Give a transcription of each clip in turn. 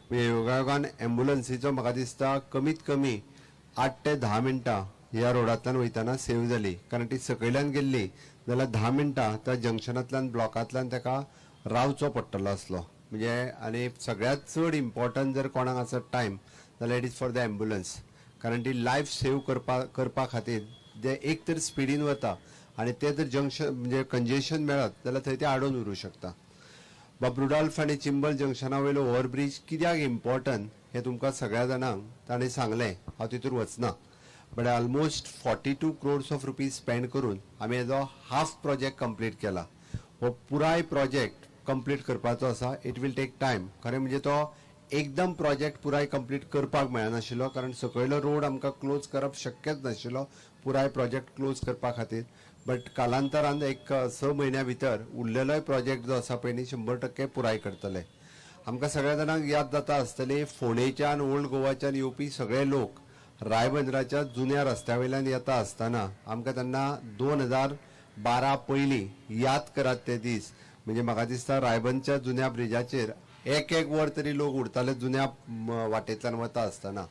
म्हणजे योगायोगान एम्बुलन्सीचो म्हाका दिसता कमीत कमी 8 ते 10 मिनटां ह्या रोडांतल्यान वयतना सेव जाली, कारण ती सकयल्यान गेल्ली जाल्यार 10 मिनटां त्या जंक्शनांतल्यान, ब्लॉकांतल्यान ताका रावचो पडटलो आसलो. म्हणजे आनी सगळ्यांत चड इम्पॉर्टंट जर कोणाक आसत टायम जाल्यार it is for the ambulance, कारण ती लायफ सेव करपा खातीर जे एक तर स्पिडीन वता आनी ते जर जंक्शन म्हणजे कंजेशन मेळत जाल्यार थंय ते आडोवन उरूं शकता. बाब रुडाल्फ आनी चिंबल जंक्शना वयलो ओव्हरब्रीज कित्याक इम्पॉर्टंट हें तुमकां सगळ्या जाणांक ताणें सांगलें, हांव तितूर वचना. But almost 42 crores of rupees spend करून आमी हेजो हाफ प्रोजेक्ट कंप्लीट केला. हो पुराय प्रोजेक्ट कंप्लीट करपाचो आसा. It will take time. खरें म्हणजे तो एकदम प्रोजेक्ट पुराय कंप्लीट करपाक मेळनाशिल्लो, कारण सकयलो रोड आमकां क्लोज करप शक्यच नाशिल्लो पुराय प्रोजेक्ट क्लोज करपा खातीर. बट कालांतरान एक 6 म्हयन्या भितर उरलेलोय प्रोजेक्ट जो आसा पळय न्ही, 100% पुराय करतले. आमकां सगळ्या जाणांक याद जाता आसतली, फोंडेच्यान, ओल्ड गोवाच्यान येवपी सगळे लोक रायबंदराच्या जुन्या रस्त्या वयल्यान येता आसतना आमकां तेन्ना 2012 पयलीं याद करात ते दीस, म्हणजे म्हाका दिसता रायबंदच्या जुन्या ब्रिजाचेर एक एक वर तरी लोक उरताले जुन्या वाटेंतल्यान वता आसतना.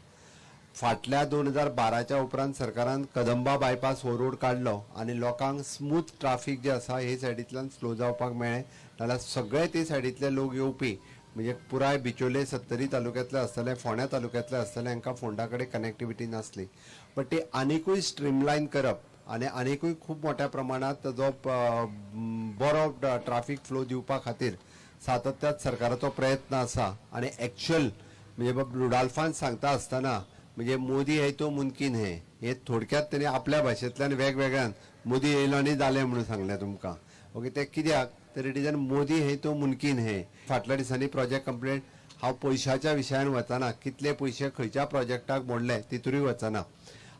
फाटल्या 2012च्या उपरांत सरकारान कदंबा बायपास हो रोड काडलो आनी लोकांक स्मूथ ट्राफीक जे आसा हे सायडींतल्यान फ्लो जावपाक मेळ्ळें. नाल्यार सगळे ते सायडींतले लोक येवपी, म्हणजे पुराय बिचोले, सत्तरी तालुक्यांतले आसतले, फोंड्या तालुक्यांतले आसतले, हांकां फोंडा कडेन कनेक्टिविटी नासली. बट ती आनिकूय स्ट्रीमलायन करप आनी आनिकूय खूब मोठ्या प्रमाणात ताजो बरो ट्राफीक फ्लो दिवपा खातीर सातत्यात सरकाराचो प्रयत्न आसा. आनी एक्च्युअल म्हणजे बाब रुडाल्फान सांगता आसतना, म्हणजे मोदी है तो मुमकीन है, हे थोडक्यात तेणी आपल्या भाशेंतल्यान वेगवेगळ्यान मोदी येयलो आनी जालें म्हणून सांगलें तुमकां. ओके, ते कित्याक तर it is an Modi है तो मुमकीन है. फाटल्या दिसांनी प्रोजेक्ट कंप्लीट. हांव पयशाच्या विशयान वचना, कितले पयशे खंयच्या प्रोजेक्टाक मोडले तितूरूय वचना.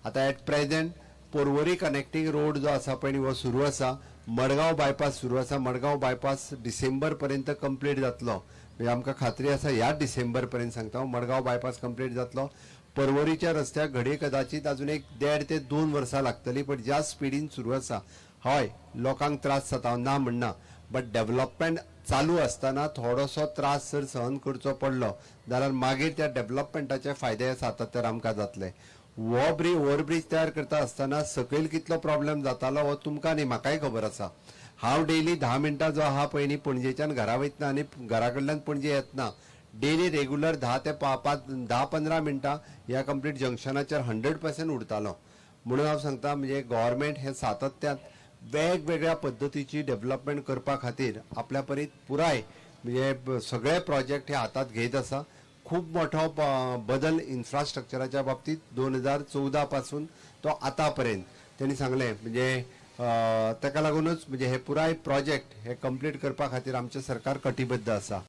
आतां eight present Porvorim connecting road जो आसा पळय न्ही, हो सुरू आसा. मडगांव बायपास सुरू आसा. मडगांव बायपास डिसेंबर पर्यंत कंप्लीट जातलो, म्हणजे आमकां खात्री आसा, ह्या डिसेंबर पर्यंत सांगता हांव, मडगांव बायपास कंप्लीट जातलो. परवरीच्या रस्त्याक घडये कदाचीत अजून एक 1.5 ते 2 वर्सां लागतली, पण ज्या स्पिडीन सुरू आसा, हय, लोकांक त्रास जाता, हांव ना म्हणना, बट डेव्हलपमेंट चालू आसतना थोडोसो त्रास जर सहन करचो पडलो जाल्यार मागीर त्या डेव्हलपमेंटाचे फायदे सातत्यान आमकां जातले. हो ब्रिज, ओव्हरब्रीज तयार करता आसतना सकयल कितलो प्रॉब्लेम जातालो हो तुमकां न्ही, म्हाकाय खबर आसा. हांव डेली 10 मिनटां जो आहा पळय न्ही, पणजेच्यान घरा वयतना आनी घरा कडल्यान पणजे येतना डेली रेगुलर 10 ते 5, 10-15 मिनटां ह्या कंप्लीट जंक्शनाचेर 100% उरतालो. म्हणून हांव सांगता, म्हणजे गव्हर्मेंट हे सातत्यान वेगवेगळ्या पद्दतीची डेव्हलपमेंट करपा खातीर आपल्या परीत पुराय म्हणजे सगळे प्रोजेक्ट हे हातात घेत आसा. खूब मोठो बदल इन्फ्रास्ट्रक्चराच्या बाबतीत 2014 पासून तो आतां पर्यंत तेणी सांगलें, म्हणजे ताका लागूनच म्हणजे हे पुराय प्रोजेक्ट हे कंप्लीट करपा खातीर आमचें सरकार कटिबद्ध आसा.